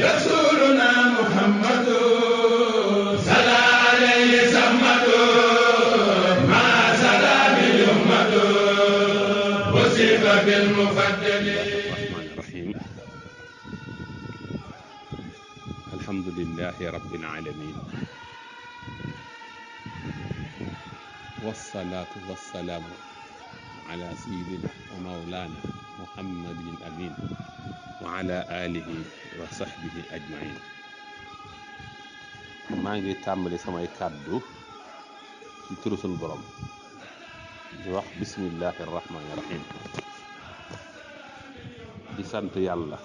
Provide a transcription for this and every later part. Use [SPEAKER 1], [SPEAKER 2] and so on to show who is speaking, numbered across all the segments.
[SPEAKER 1] رسولنا محمد صلى عليه سمد ما سلام يحمد وصف بالمفضل. الرحمن الرحيم. الحمد لله رب العالمين والصلاة والسلام على سيدنا ومولانا محمد الأمين وعلى آله وصحبه أجمعين. maa ngi tàmbali samay kàddu ci turu sunu borom di wax bismillahi rahmaani rahim, di sant yàlla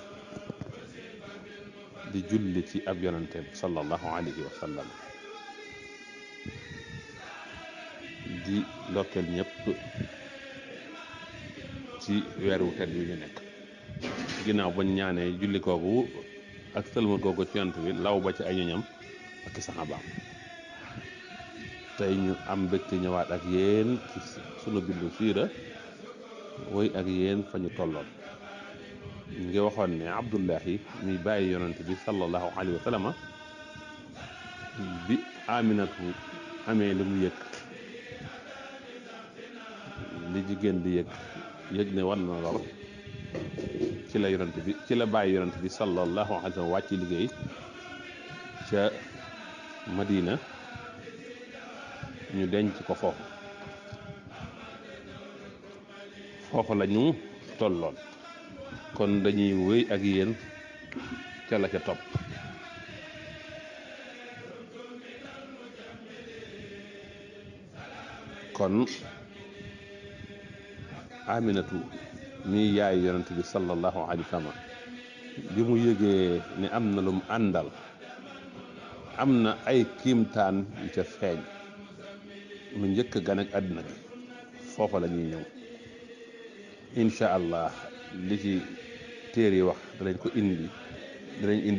[SPEAKER 1] di julli ci ab yonante sallallahu alayhi wa sallam, di ndokkeel ñëpp ci weeru tedd wi ñu nekk. ginnaaw bañ ñaanee julli kooku ak sëlma kooku ci yonent bi law ba ci ay ñoñam ak saxaabaam. tey ñu am mbégte ñëwaat ak yéen ci sunu bindu siira woy ak yéen fa ñu tolloon. ñu ngi waxoon ne Abdullahi mi bàyyi yonent bi sallallahu alayhi wa sallam bi Aminatu amee li mu yëg, li jigéen di yëg ne war na lor, ci la bàyyi yonent bi sallallahu alayhi wa sallam wàcc liggéey ca Madina, ñu denc ko foofu la ñu tolloon. kon dañuy wéy ak yéen ca la ca topp. kon Aminatu mi yaay yonent bi sallallahu alayhi wa sallam bi mu yëgee ne am na lu mu àndal, am na ay kiimtaan yu ca feeñ lu njëkk gan ak àddina gi, foofa la ñuy ñëw incha allah. li ci téere yi wax danañ ko indi,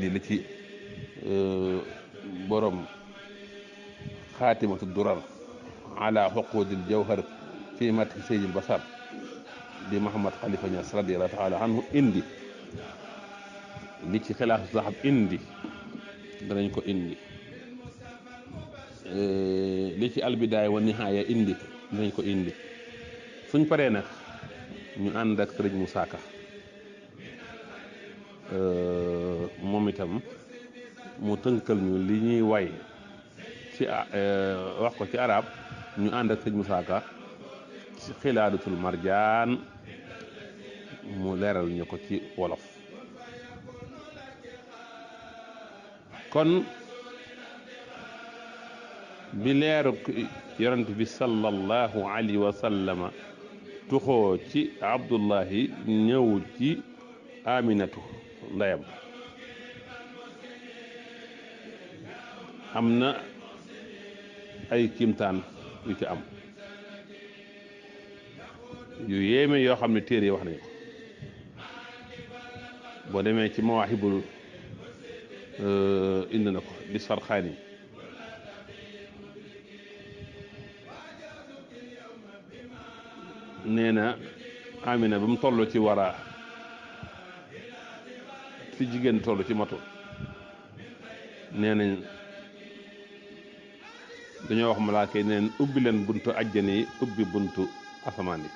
[SPEAKER 1] li ci borom xaatimatu durar ala xuqudil jawhar fi mati sayyidil basar di Muhammad Khalifa Niass radiyallahu taala anhu indi, li ci xilaasu zahab indi danañ ko indi, li ci albidaaya wa nihaaya indi danañ ko indi. suñ paree nag ñu ànd ak sëriñ Moussa Ka, moom itam mu tënkal ñu li ñuy way ci wax ko ci arab. ñu ànd ak sëriñ Moussa Ka ci xilaadatul marjaan, mu leeral ñu ko ci wolof. kon bi leeru yonent bi sallallahu alayhi wa sallama tuxoo ci Abdullahi ñëw ci Aminatu ndeyam, am na ay kimtaan yu ci am yu yéeme yoo xam ne téere yi wax nañu ko. boo demee ci mawaahibul indi na ko di Sarxaani, nee na Amina ba mu toll ci wara fi jigéen toll ci matu, nee nañ dañoo wax malaaka yi neen ubbi leen buntu àjjana yi, ubbi buntu asamaan yi.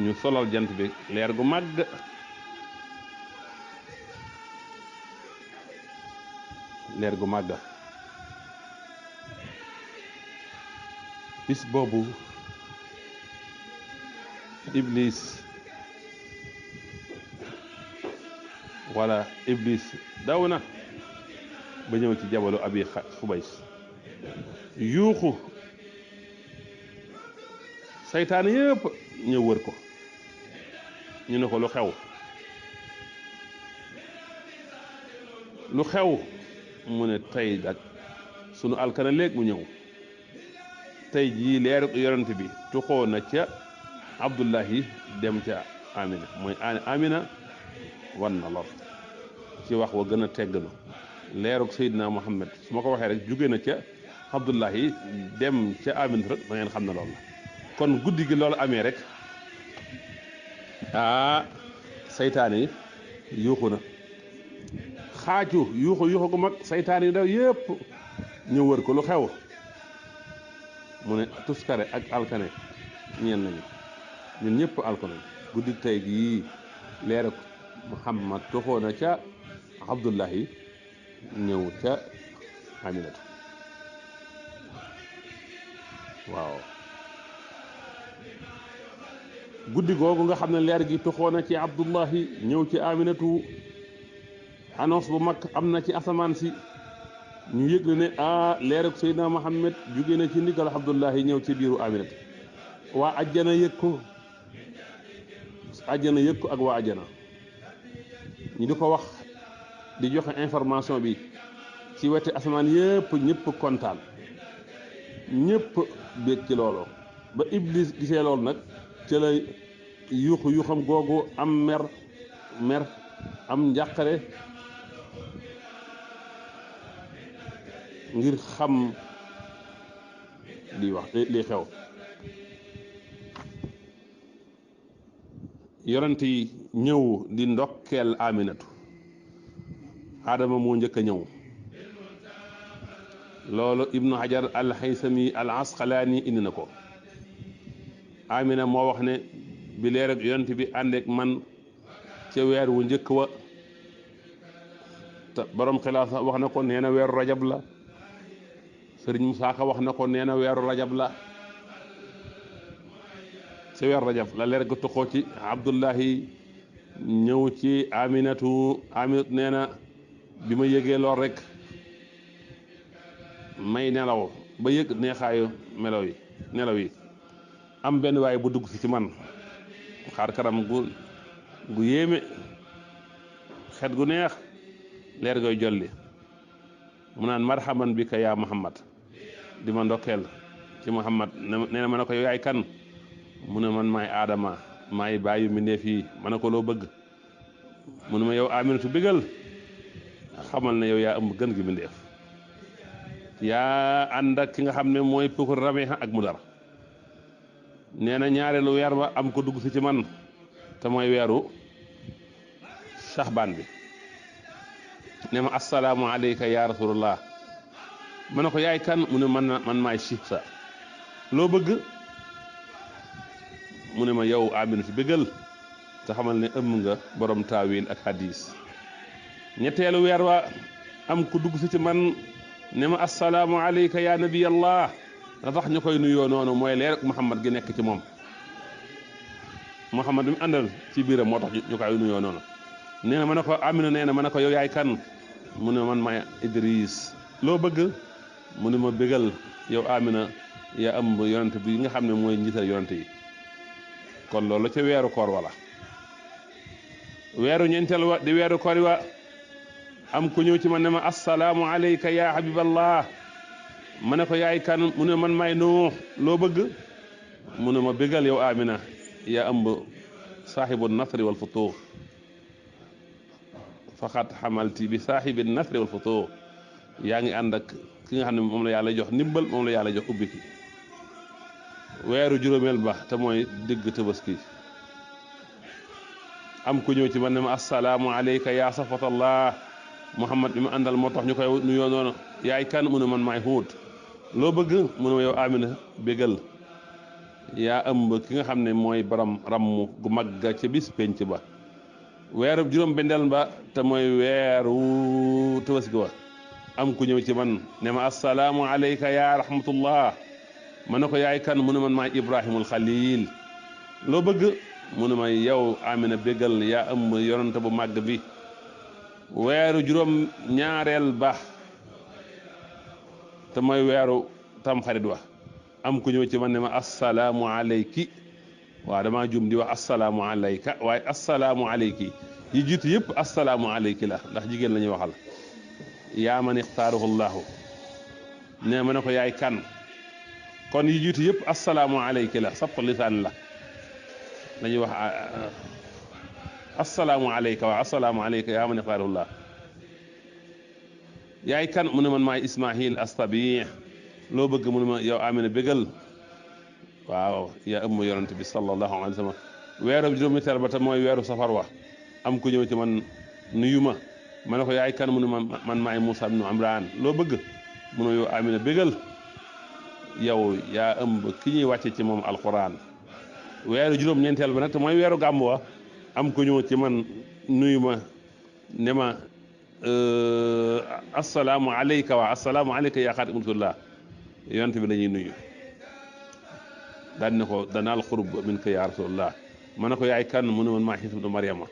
[SPEAKER 1] ñu solal jant bi leer gu màgg, bis boobu Iblis daw na ba ñëw ci jabalu Abi Xubays, yuuxu, saytaan yëpp ñëw wër ko. ñu ne ko lu xew mu ne tey dak sunu alkana léeg mu ñëw. tey jii leeru yonent bi tuxoo na ca Abdullahi dem ca Amina, mooy Amina wan na lor ci wax wa gën a tegglu. leerug Seydina Muhammad su ma ko waxee rek jóge na ca Abdullahi dem ca Amina rek da ngeen xam ne loolu la. kon guddi gi loolu amee rek seytaane yi yuuxu na xaacu yuuxu gu mag saytaan yi daw yépp ñëw wër ko lu xew mu ne tuskare ak alkane ñeen nañu ñun ñëpp alko nañ guddi tey gii leer ak Muhammad toxoo na ca Abdullahi ñëw ca Aminatu waaw guddi googu nga xam ne leer gi toxoo na ci Abdullahi ñëw ci Aminatu annonce bu mag am na ci asamaan si ñu yëgle ne leer ak Seydina Muhammad jóge na ci ndigal Abdullahi ñëw ci biiru Aminatu waa ajjana yëg ko ak waa ajjana ñu di ko wax di joxe information bi ci weti asamaan yëpp ñëpp kontaan ñëpp bég ci loolu ba Iblis gisee loolu nag ci la yuuxu xam googu am mer am njàqare ngir xam li xew yonent yi ñëw di ndokkeel Aminatu Adama moo njëkk a ñëw loolu Ibnu Hajar al-Haysami al-Asqalaani indi na ko Amina moo wax ne bi leer ak yonent bi àndeek man ca weer wu njëkk wa te borom xilaasa wax na ko nee na weeru rajab la Sëriñ Musaa Ka wax na ko nee na weeru rajab la ca weer rajab la leer ga toxoo ci Abdullahi ñëw ci Aminatu nee na bi ma yëgee lool rek may nelaw ba yëg neexaayu nelaw yi am benn waaye bu dugg si ci man xaar karam gu yéeme xet gu neex leer goy jolli mu naan marhaban bika yaa Muhammad di ma ndokkeel ci Muhammad nee na ma ne ko yow yaay kan mu ne man maay Adama maay bàyyi mbindeef yi ma ne ko loo bëgg mu ne ma yow Aminatu bégal xamal ne yow yaa ëmb gën gi mbindeef yaa ànd ak ki nga xam ne mooy pukur Rabiha ak Mudar nee na ñaareelu weer ba am ko dugg si ci man te mooy weeru Shahbaan bi ne ma assalaamu alayka ya rasulullah ma ne ko yaay kan mu ne man maay Shihsa loo bëgg mu ne ma yow Aminatu bégal te xamal ne ëmb nga borom taawil ak hadis ñetteelu weer wa am ku dugg si ci man ne ma assalaamu alayka ya nabiyallah la tax ñu koy nuyoo noonu mooy leer ak Muhammad gi nekk ci moom Muhammad bi mu àndal ci biiram moo tax ñu koy nuyoo noonu nee na ma ne ko Amina nee na ma ne ko yow yaay kan mu ne man maay Idris loo bëgg mu ne ma bégal yow Amina yaa ëmb yonent bi nga xam ne mooy njiital yonent yi kon loolu ca weeru koor wala weeru ñeenteel wa di weeru koor wa am ku ñëw ci man ne ma assalaamu alayka ya habiballah ma ne ko yaay kan mu ne man maay Nuux loo bëgg mu ne ma bégal yow Amina yaa ëmb saaxibu nasri wal futuux faqat xamalti bi saaxibi nasri wal futuux yaa ngi ànd ak ki nga xam ne moom la yàlla jox ndimbal moom la yàlla jox ubbi ki weeru juróomeel ba te mooy digg Tabaski am ku ñëw ci man ne ma assalaamu alayka ya safatallah Muhammad bi mu àndal moo tax ñu koy nuyoo noonu yaay kan mu ne man maay Huud loo bëgg mu ne ma yow Amina bégal yaa ëmb ki nga xam ne mooy borom ramm gu magga ca bis penc ba weeru juróom bendeel ba te mooy weeru Tabaski wa am ku ñëw ci man ne ma assalaamu alayka ya rahmatullah ma ne ko yaay kan mu ne man maay Ibrahimul Xalil loo bëgg mu ne ma yow Amina bégal yaa ëmb yonante bu màgg bi weeru juróom ñaareel ba te mooy weeru tamxarit wa am ku ñëw ci man ne ma assalaamu alayki waaw damaa jum di wax assalaamu alayka waaye assalaamu alayki yi jiitu yëpp assalaamu alayki la ndax jigéen la ñuy waxal yaa man ixtaaruhu llahu ne ma ne ko yaay kan kon yi jiitu yëpp assalaamu alayki la sabtu lisaan la dañuy wax assalaamu alayka waaw assalaamu alayka yaa man ixtaaruhu llah yaay kan mu ne man maay Ismaahil Astabih loo bëgg mu ne ma yow Amina bégal waaw yaa ëmb yonent bi sallallahu alayhi wa sallam weeru juróomi teel ba te mooy weeru safar wa am ku ñëw ci man nuyu ma ma ne ko yaay kan mu ne man maay Moussa ibnu Imraan loo bëgg mu ne yow Amina bégal yow yaa ëmb ki ñuy wàcce ci moom alquran weeru juróom-ñeenteel ba nag te mooy weeru gàmmu wa am ko ñëw ci man nuyu ma ne ma assalaamu alayka wa assalaamu alayka yaa xaatimu rasulillah yonent bi la ñuy nuyu daan ne ko danaal xurub minka yaa rasulillah ma ne ko yaay kan mu ne man maa Iisa ibnu Maryama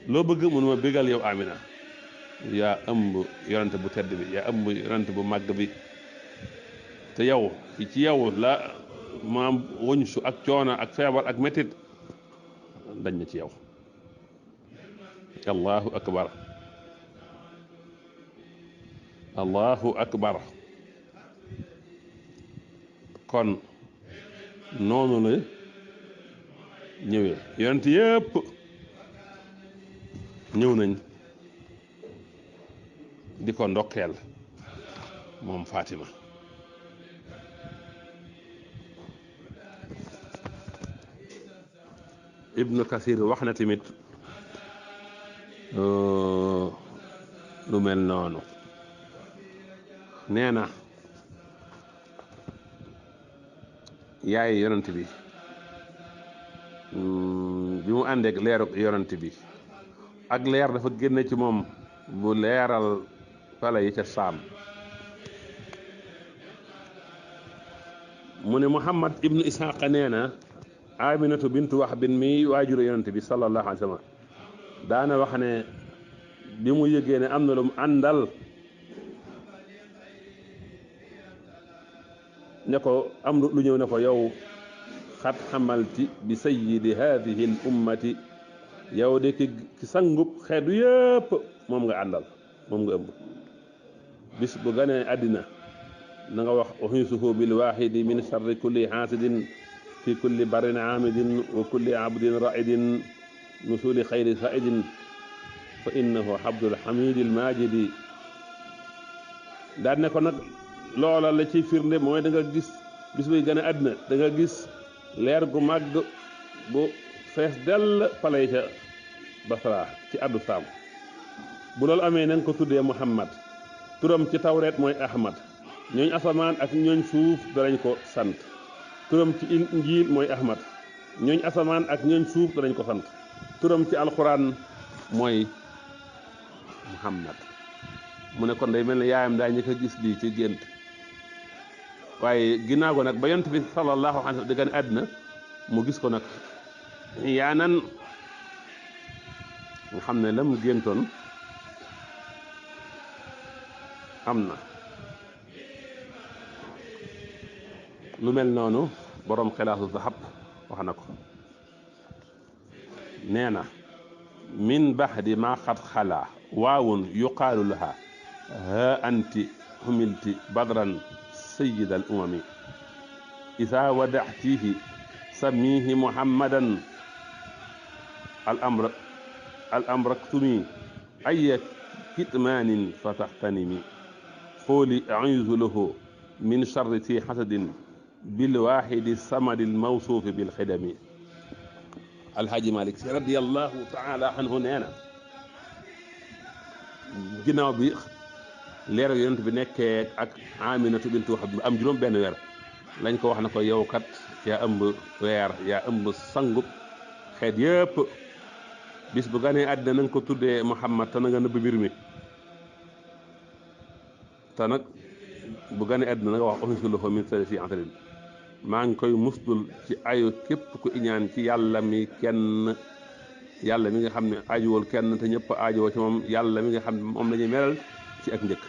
[SPEAKER 1] loo bëgg mu ne ma bégal yow Amina yaa ëmb yonent bu tedd bi yaa ëmb yonent bu màgg bi te yow ci yow la maam wëñsu ak coono ak feebar ak métit dañ na ci yow allahu akbar allahu akbar kon noonu la ñëwee yonent yépp ñëw nañ di ko ndokkeel moom Fatima Ibnu Kasir wax na tamit lu mel noonu nee na yaay yonent bi bi mu àndeek leeru yonent bi ak leer dafa génne ci moom bu leeral pale yi ca saam mu ne Muhammad ibnu Isxaaqa nee na Aminatu bintu Wahb mi waajuru yonent bi sallallahu alayhi wa sallam daana wax ne bi mu yëgee ne am na lu mu àndal ne ko am lu ñëw ne ko yow xat xamalti bi sayyidi haadihi l ummati yow de ki sangub xeetu yëpp moom nga àndal moom nga ëmb bis bu ganee àddina na nga wax uhiisuhu bil waahidi min sharri kulli haasidin fi kulli barin aamidin wa kulli abdin raidin nusuli xayri saidin fa innahu abdul hamidil majidi daan ne ko nag loola la ci firnde mooy da nga gis bis buy gën a àddina da nga gis leer gu màgg bu fees dell palay ca Basra ci addu saam bu loolu amee na nga ko tuddee Muhammad turam ci tawreet mooy Ahmad ñooñ asamaan ak ñooñ suuf danañ ko sant turam ci injiil mooy Ahmad ñooñ asamaan ak ñooñ suuf danañ ko sant turam ci alxuraan mooy Muhammad mu ne kon day mel ne yaayam daa ñi ko gis lii ci gént waaye ginnaaw ko nag ba yonent bi sallallahu alayhi wa sallam di gane àddina mu gis ko nag yaa nan nga xam ne la mu géntoon am na lu mel noonu boroom xilaasu zahab wax na ko nee na min baxdi ma xat xalaa waawun yuqaalu laha ha anti humilti badran sayid al umami isa wadaxtihi samihi muhammadan al amraktumi aya kitmaanin fataxtanimi xooli aizu lahu min charri ti xasadin bilwaxidi samadi almawsuufi bilxidami alhaaji malik si radiallahu taala anhu nee na ginnaaw bi leer yonent bi nekkee ak Aminatu bintu Wahb am juróom benn weer lañ ko wax na ko yow kat yaa ëmb weer yaa ëmb sangub xeet yëpp bis bu ganee àddina na nga ko tuddee Muhammad te na nga nëbb mbir mi te nag bu ganee àddina na nga wax ofisulofo min sali fi antarin maa ngi koy musdul ci ayu képp ku iñaan ci yàlla mi kenn yàlla mi nga xam ne aajuwul kenn te ñëpp aajowoo ci moom yàlla mi nga xam ne moom la ñuy meral ci ak njëkk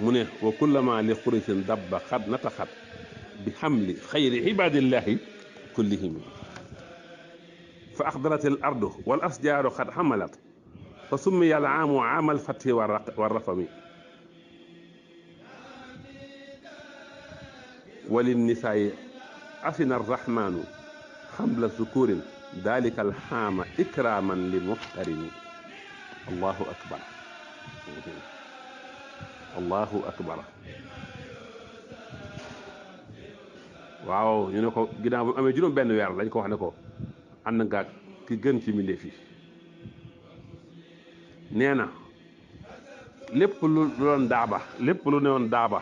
[SPEAKER 1] mu ne wa kullama li quraysin dabba xad nataxat bi xamli xayri ibadillahi kullihim fa axdarat al ardu wal asjaaru xad xamalat fa summiya al aamu aamal fathi wa rafami وللنساء أثنى الرحمن حمل ذكور ذلك الحام إكراما للمحترم الله أكبر الله أكبر waaw ñu ne ko ginnaaw bu amee juróom benn weer lañ ko wax ne ko ànd nga ki gën ci mbindéef yi nee na lépp lu doon daaba lépp lu newoon daaba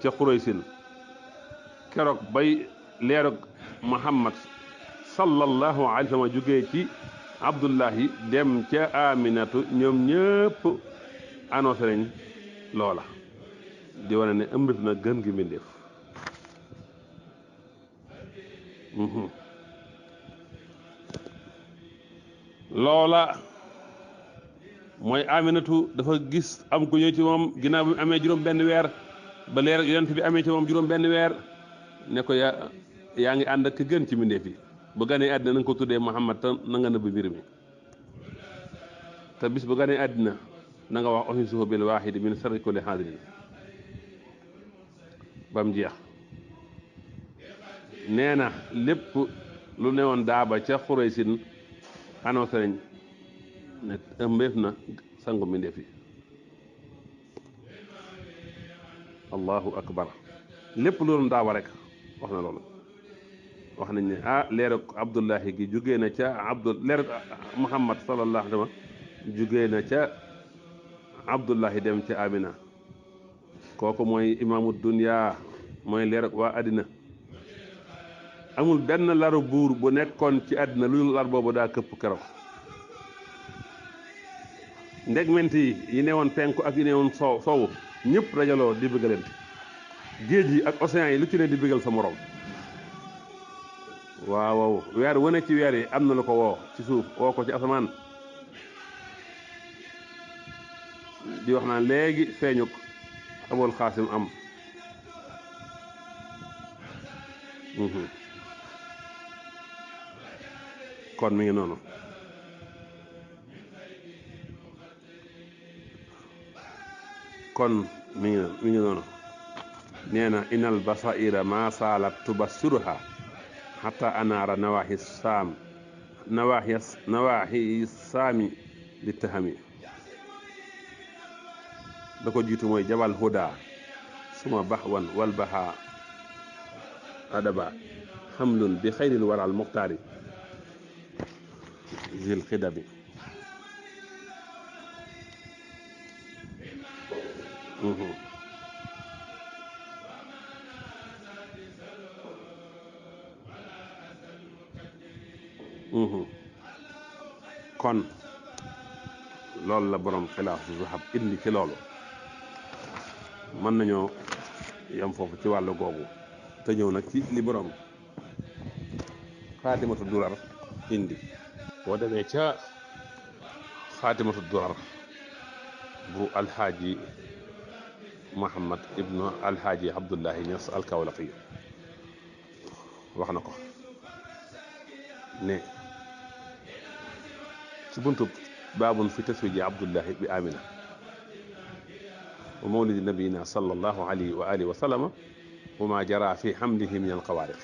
[SPEAKER 1] ca Quraysin keroog bay leerug Muhammad sallallahu alayhi wa sallam jógee ci Abdullahi dem ca Aminatu ñoom ñëpp annoncé nañ loola di wane ne ëmbëf na gën gi mbindéef loola mooy Aminatu dafa gis am ku ñëw ci moom ginnaaw bi amee juróom benn weer ba leer yonent bi amee ci moom juróom benn weer ne ko yaa ngi ànd ak ki gën ci mbindéef yi bu ganee àddina na nga ko tuddee Muhammad te na nga nëbb mbir mi te bis bu ganee àddina na nga wax ohisuhu bil waahidi min sarri kulli haadirin ba mu jeex nee na lépp lu newoon daaba ca Xuraysin annoncé nañ ne ëmbéef na sangu mbindéef yi allahu akbar lépp lu doon daaba rek wax na loolu wax nañ ne leerug Abdullahi gi jugee na ca leerug Muhammad sallallahu alayhi wa sallam jugee na ca Abdullahi dem ca Amina kooku mooy imaamu dunya mooy leerug waa àddina amul benn laru buur bu nekkoon ci àddina lu lar boobu daa këpp keroog ndegment yi newoon penku ak yi newoon soowu ñëpp dajaloo di bëggalante géej yi ak océan yi lu ci ne di bëggal sa morom waaw weer wane ci weer yi am na lu ko woo ci suuf woo ko ci asamaan di wax naan léegi feeñuk Abul Xaasim am kon mi ngi noonu nee na inal basaira ma saalat tubassiruha xata anaara nawaaxi saami li tahami da ko jiitu mooy jabal huda suma baxwan wal baxa adaba xamlun bi xayril waral muxtaari zil xidami kon loolu la borom xilaasu zahab indi ci loolu mën nañoo yam foofu ci wàllu googu te ñëw nag ci li borom xaatimatu durar indi boo demee ca xaatimatu durar bu alxaaji Muhammad ibnu alxaaji Abdullahi Ñas alkawlaqi wax na ko ne ci buntub baabun fi taswiji Abdullahi bi Amina wa mawlidi nabiyina sallallahu alayhi wa alihi wa sallama wa ma jara fi hamlihi min alxawaariq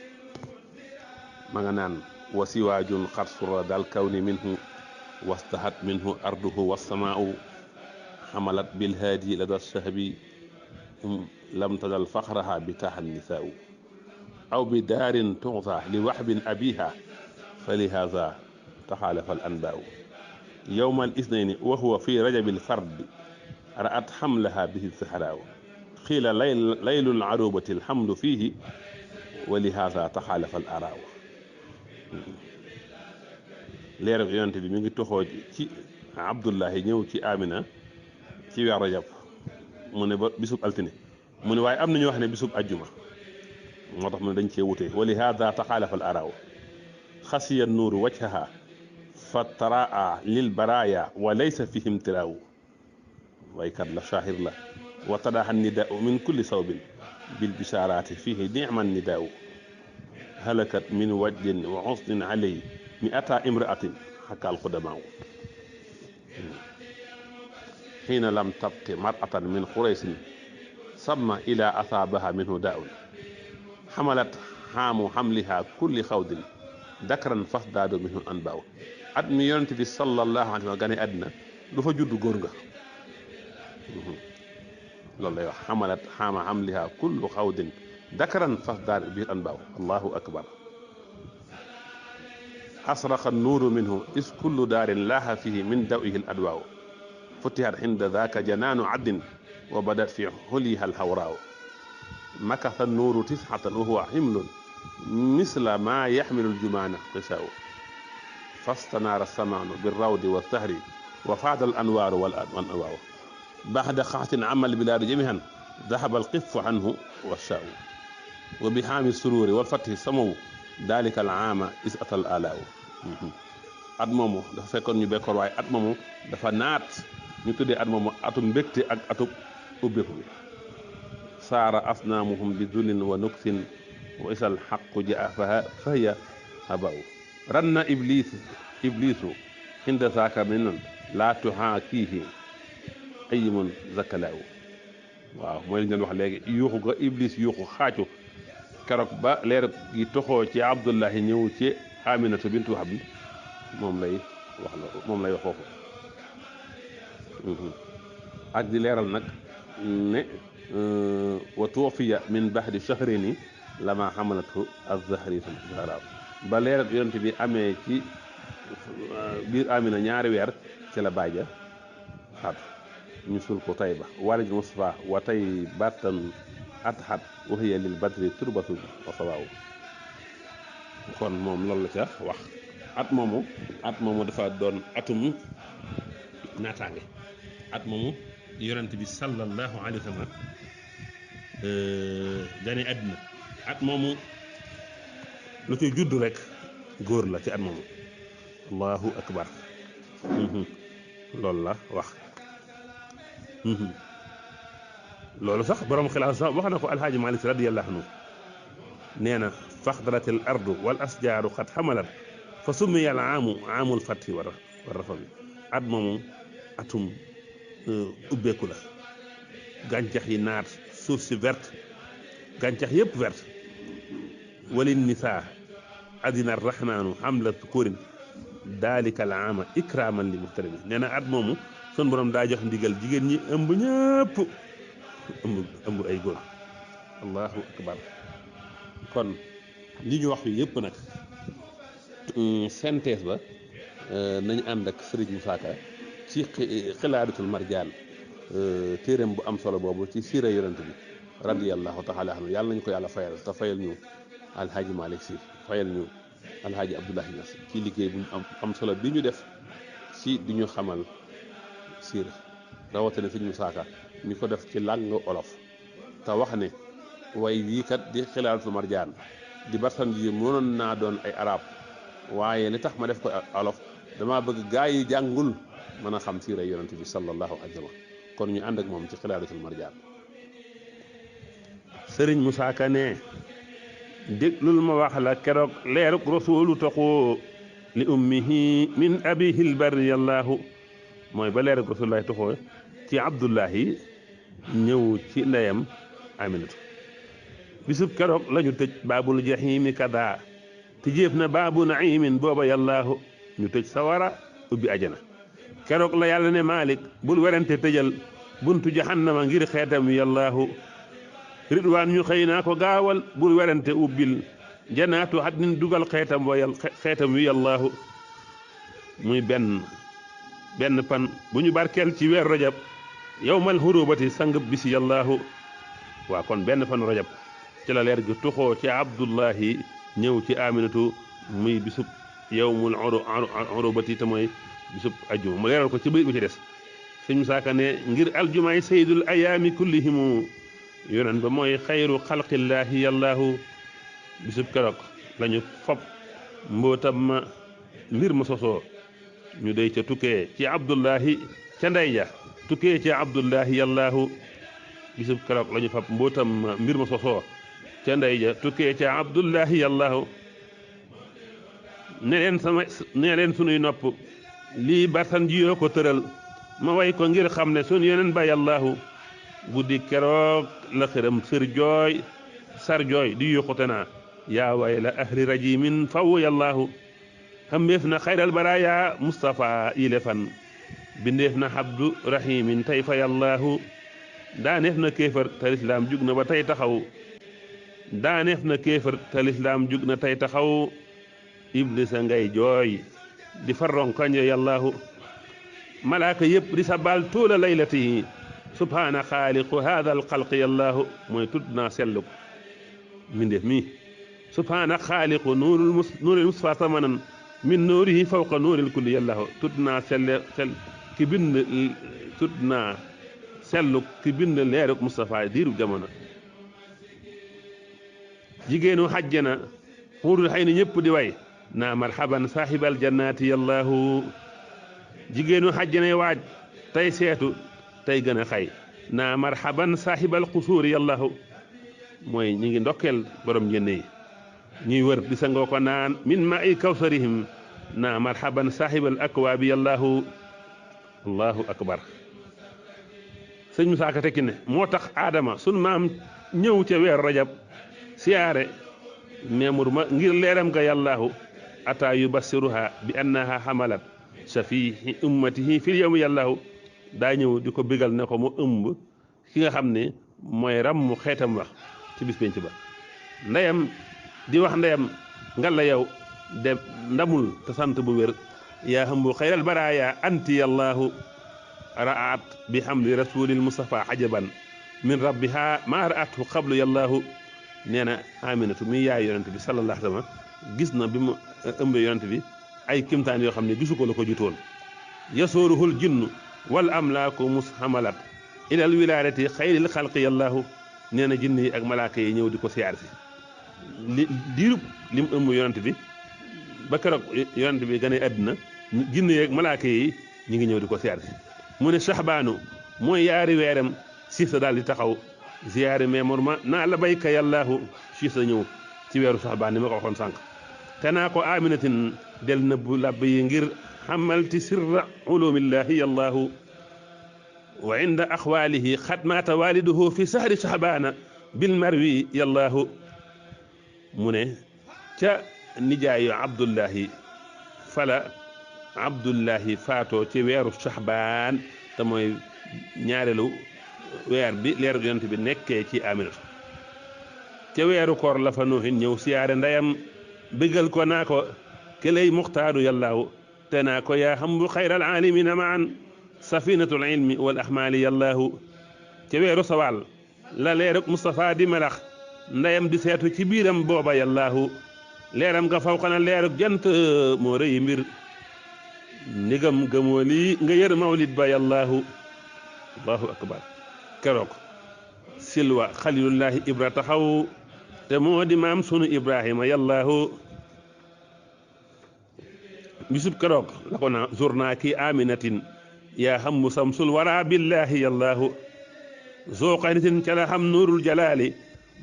[SPEAKER 1] ma nga naan wa siwaajun xat sura dal kawni minhu wastahat minhu arduhu wassamaau xamalat bilhaadi lada shahbi lam tadal faxraha bi taaxan nisaau aw bi daarin tuxsa li waxbin abiha fa lihaza taxaalafa al anbaau yowma al isnayni wa huwa fi rajabil fardi ra'at xamlaha bihi sahraaw xiila laylul arubati alxamlu fiihi wa lihaza taxaalafa al araaw leeru yonent bi mi ngi toxoo ci Abdullahi ñëw ci Amina ci weer rajab mu ne ba bisub altine mu ne waaye am nañu wax ne bisub ajjuma moo tax mu ne dañ cee wute wa lihaza taxaalafa al araaw xasiya nuuru wajhaha fa taraa lil baraaya wa laysa fihim tiraawu waykat la shaahir la wa tadaaha nidaau min kulli sawbin bil bishaaraati fihi nicma nidaau halakat min wajdin wa xusnin alay mi'ata imraatin xakka alqudamaaw xiina lam tabqi mar'atan min xuraysin samma ila asaabaha minhu daaun xamalat xaamu xamliha kulli xawdin dakran fasdaadu minhu anbaaw at mi yonent bi sallallahu alayhi wa gane àddina du fa judd góor nga loolu lay wax xamalat xaama xamliha kullu xawdin dakran fasdaadu bihi anbaaw allahu akbar asraqa nuuru minhu is kullu daarin laaha fihi min dawihi al adwaaw فتحت عند ذاك جنان عد وبدت في حليها الحوراء مكث النور 9 وهو حمل مثل ما يحمل الجمان قساء فاستنار السمان بالروض والثهر وفاد الأنوار والأنواع بعد خات عم البلاد جميعا ذهب القف عنه والشاء وبحام السرور والفتح سمو ذلك العام إذ أتى الآلاء at moomu dafa fekkoon ñu bekkoor waaye at moomu dafa naat ñu tuddee at moomu atum mbégte ak atum ubbeeku bi saara asnaamuhum bi zulin wa nuksin wa isal xaqu jaa fahiya habaw ranna iblisu inda zaaka minan laa tuxaakiihi aymun zakalaaw waaw mooy li ñu doon wax léegi yuuxu ga iblis yuuxu xaacu keroog ba leer gi toxoo ci abdullahi ñëw ci aminatu bintu wahab moom lay wax foofu ak di leeral nag ne wa tuufiya min baxdi shahrini lama xamalatu az-zahriyatu zahra ba leeral yonent bi amee ci biir amina ñaari weer ci la bàyja xat ñu sul ko Tayba walid Mustafa wa tay batan atxat wa hiya lil badri turbatu wa sawaaw kon moom loolu la ca wax at moomu dafa doon atum naataange at moomu yonent bi sallallahu alayhi wa sallam gane àddina at moomu lu ci judd rek góor la ci at moomu allahu akbar loolu la wax loolu sax borom xilaas sax wax na ko alxaaji Malik radiyallahu anhu nee na faxdaratil ardu wal asjaaru xat xamalat fa summiya al aamu aamul fathi war rafa bi at moomu atum ubbeeku la gàncax yi naat suuf si verte gàncax yëpp verte walin nisaa adina rahmaanu hamla tukurin daalika al aama ikraman li muhtarimi nee na at moomu sun borom daa jox ndigal jigéen ñi ëmb ñëpp ëmb ay góor allahu akbar kon li ñu wax fi yëpp nag synthèse ba nañu ànd ak Serigne Moussa Ka ci xilaadatul marjaan téeréem bu am solo boobu ci siira yonent bi radiyallahu taala anhu yàlla nañu ko yàlla fayal te fayal ñu alhaaji Malick Sy fayal ñu alhaaji Abdoulaye Niass ci liggéey bu am solo bi ñu def ci di ñu xamal siira rawatina Serigne Moussa Ka ñu ko def ci langue olof te wax ne way wii kat di xilaadatul marjaan di barsan ji mënoon naa doon ay arab waaye li tax ma def ko olof dama bëgg gaa yi jàngul mën a xam siira yonent bi sallallahu alayhi wa sallam kon ñu ànd ak moom ci xilaadatul marjaan sëriñ Moussa Ka ne déglul ma wax la keroog leeruk rasulu taxoo li ummihi min abihil barri yallahu mooy ba leeruk rasulullahi taxoo ci abdullahi ñëw ci ndeyam aminatu bisub keroog lañu tëj baabul jahimi kada tijéef na baabu naimin booba yàllaahu ñu tëj sawara ubbi ajana keroog la yàlla ne Malik bul werante tëjal buntu jahannama ngir xeetam wi yàllaahu ridwaan ñu xëy naa ko gaawal bul werante ubbil janaatu haddin dugal xeetam wi yàllaahu muy benn pan bu ñu barkeel ci weer rajab yawmal hurubati sang bisi yàllaahu waa kon benn fan rajab ci la leer gi tuxoo ci abdullahi ñëw ci aminatu muy bisub yawmul urubati te mooy bisub ajjuma mu leeral ko ci bëy bu ci des sëñ Musaa Ka ne ngir aljumaay sayyidul ayaami kullihimu yonen ba mooy xayru xalqillaahi yàllaahu bisub keroog lañu fob mbootam ma mbir ma sosoo ñu dey ca tukkee ci abdullahi ca ndey ja tukkee ci abdullahi yàllaahu bisub keroog lañu fab mbootam ma mbir ma sosoo ca ndey ja tukkee ca abdullahi yàllaahu ne leen sunuy nopp lii barsan jiyoo ko tëral ma way ko ngir xam ne sun yeneen ba yàllaahu guddi keroog la xëram sar jooy di yuqute naa yaa way la ahli rajimin faw yàllaahu xambeef na xayral baraaya Mustafa yile fan bindeef na habdu rahimin tey fa yàllaahu daaneef na kéefar te lislaam jug na ba tey taxaw daaneef na kéefar te lislaam jug na tey taxaw iblisa ngay jooy di farron kañ yàllaahu malaaka yëpp di sabal tuula laylatihi subhaana xaaliqu hada al xalqi yallaahu mooy tudd naa selluk mindeef mi subhaana xaaliqu nuuril Mustafa samanan min nuurihi fawqa nuuril kulli yallaahu tudd naa ki bind tudd naa selluk ki bind leeruk Mustafa diiru jamono jigéenu xajjana xuurul xay ni ñëpp di way naa marhaban saahibal jannaati yallaahu jigéenu xajjana waaj tey seetu tey gën a xay naa marhaban saahibal xusuuri yallaahu mooy ñi ngi ndokkeel borom njënne yi ñuy wër di sangoo ko naan min ma ay kawsarihim naa marhaban saahibal akwaabi yallaahu allahu akbar sëñ Musaa Ka tekki ne moo tax aadama sun maam ñëw ca weer rajab siyaare memur ma ngir leeram ga yallaahu ata yubassiruha bi annaha hamalat safihi ummatihi fil yawmi yallaahu daa ñëw di ko bigal ne ko mu ëmb ki nga xam ne mooy rammu xeetam wax ci bis penc ba ndeyam di wax ndeyam ngal la yow de ndamul te sant bu wér yaa hëmbu xayral baraaya anti yallaahu ra'at bi hamdi rasulil mustafa ajaban min rabbiha ma ra'athu qablu yallaahu nee na aminatu mi yaay yonent bi sallallahu alayhi wa sallam gis na bi mu ëmbee yonent bi ay kimtaan yoo xam ne gisu ko la ko jutoon yasooruhul jinnu wal amlaaku mushamalat ilal wilaadati xayril xalqi yallaahu nee na jinne yi ak malaaka yi ñëw di ko siyaar si diirub li mu ëmb yonent bi ba keroog yonent bi gane àddina jinne yi ak malaaka yi ñu ngi ñëw di ko siyaar si mu ne saxbaanu mooy yaari weeram siis sa daal di taxaw ziyaare meemor ma naa la bayka yallaahu siis sa ñëw ci weeru saxbaan ni ma ko waxoon sànq te naa ko aminatin del nëbbu labb yi ngir xamalti sirra ulumillahi yallaahu wa inda axwaalihi xat maata waaliduhu fi sahri saxbaana bil marwi yallaahu mu ne ca nijaayu abdullahi fala abdullahi faatoo ci weeru saxbaan te mooy ñaareelu weer bi leeru yonent bi nekkee ci aminatu ca weeru koor la fa nuuhin ñëw siyaare ndeyam bëggal ko naa ko keley muxtaaru yallaahu te naa ko yaa hambu xayral aalimina maan safinatul ilmi wal ahmaali yallaahu ca weeru sawaal la leeruk Mustafa di melax ndeyam di seetu ci biiram booba yallaahu leeram nga faw xana leeruk jant moo rëyi mbir ndigam gëmoo lii nga yër mawlid ba yallaahu allahu akbar keroog silwa xalilullahi ibra taxaw te moo di maam sunu ibrahima yallaahu bisub keroog la ko na zurna ki aminatin yaa hammu samsul wara billahi yallaahu zoo xaynatin ca la xam nuurul jalaali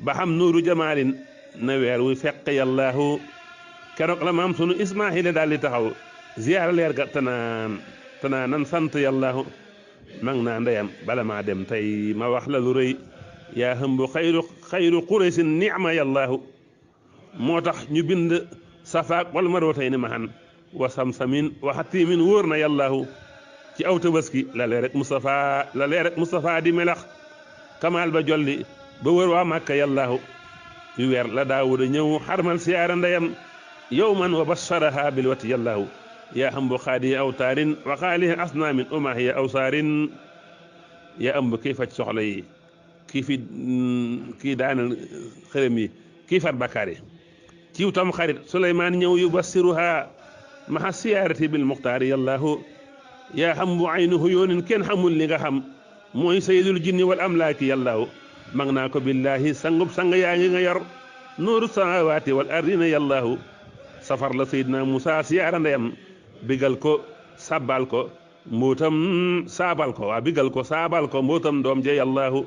[SPEAKER 1] ba xam nuuru jamaalin na weer wu fekk yallaahu keroog la maam sunu ismaahila daal di taxaw ziyaara leer ga tanaanan sant yallaahu mang naa ndeyam bala maa dem tey ma wax la lu rëy yaa hëmbu xayru quraysin nicma yallaahu moo tax ñu bind safaak wal marwatay ni mahan wa samsamin wa xatimin wóor na yallaahu ci aw tabaski la leer rek Mustafa di melax kamaal ba jolli ba wër waa Màkka yallaahu yu weer la daawuda ñëw xarmal siyaara ndeyam yowman wa basharaha bil wati yallaahu yaa hëmbu xaadi awtaarin wa xaalihi asnaamin umahiya awsaarin yaa ëmb kii faj soxla yi kii daanal xërëm yi kii fat bakkaar yi ciw tam xarit Suleymaan ñëw yubassiruha maha siyaarati bil muxtaari yallaahu yaa hëmbu aynuhu yoonin kenn xamul li nga xam mooy sayyidul jinni wal amlaaki yallaahu mag naa ko billaahi sangub sang yaa ngi nga yor nuuru samaawaati wal ardina yallaahu safar la Seydina Musaa siyaara ndeyam bigal ko saabal ko mbootam doom je yallaahu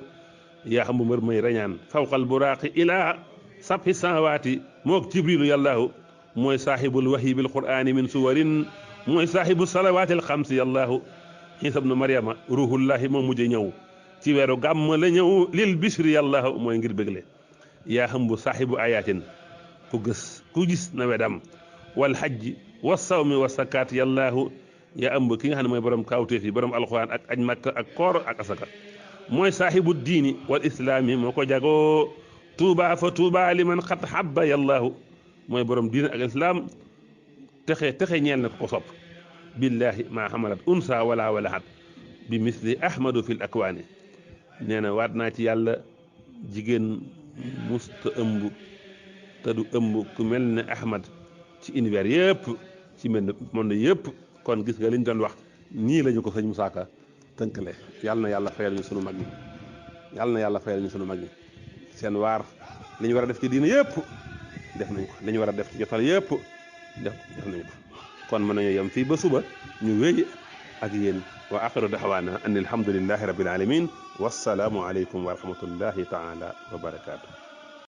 [SPEAKER 1] yaa xam bu mbër may rañaan fawqal buraaqi ilaa sabhi samawaati mook jibrilu yallaahu mooy saaxibul wahyi bil qur'aani min suwarin mooy saaxibu salawaatil xamsi yallaahu Iisa bnu Maryama ruuhullaahi moo mujj ñëw ci weeru gàmm la ñëw lil bishri yallaahu mooy ngir bégle yaa xam bu saaxibu ayaatin ku gis na wedam wal hajji wa sawmi wa sakaat yallaahu yaa ëmb ki nga xam ne mooy borom kawteef yi borom alxuraan ak aj makka ak koor ak asaka mooy saaxibu diini wal islaami moo ko jagoo tuuba fa tuuba liman xat habba yallaahu mooy borom diine ak islaam texe ñeel na ko sopp billahi maa xamalat unsa wala walahat bi misli ahmadu fil akwaani nee na waat naa ci yàlla jigéen musta ëmb te du ëmb ku mel ne ahmad ci univers yëpp ci monde yëpp kon gis nga liñ doon wax nii lañu ko sëñ Moussa Ka tënkale yàlla na yàlla fayal ñu sunu mag ñi yàlla na yàlla fayal ñu sunu mag ñi seen waar li ñu war a def ci diina yëpp def nañ ko li ñu war a def ci jotal yëpp def nañ ko kon mën nañu yem fii ba suba ñu wéy ak yéen wa axiru daxwaana an alhamdulillahi rabbil alamin wassalaamu aleykum wa rahmatullahi taala wa barakaatu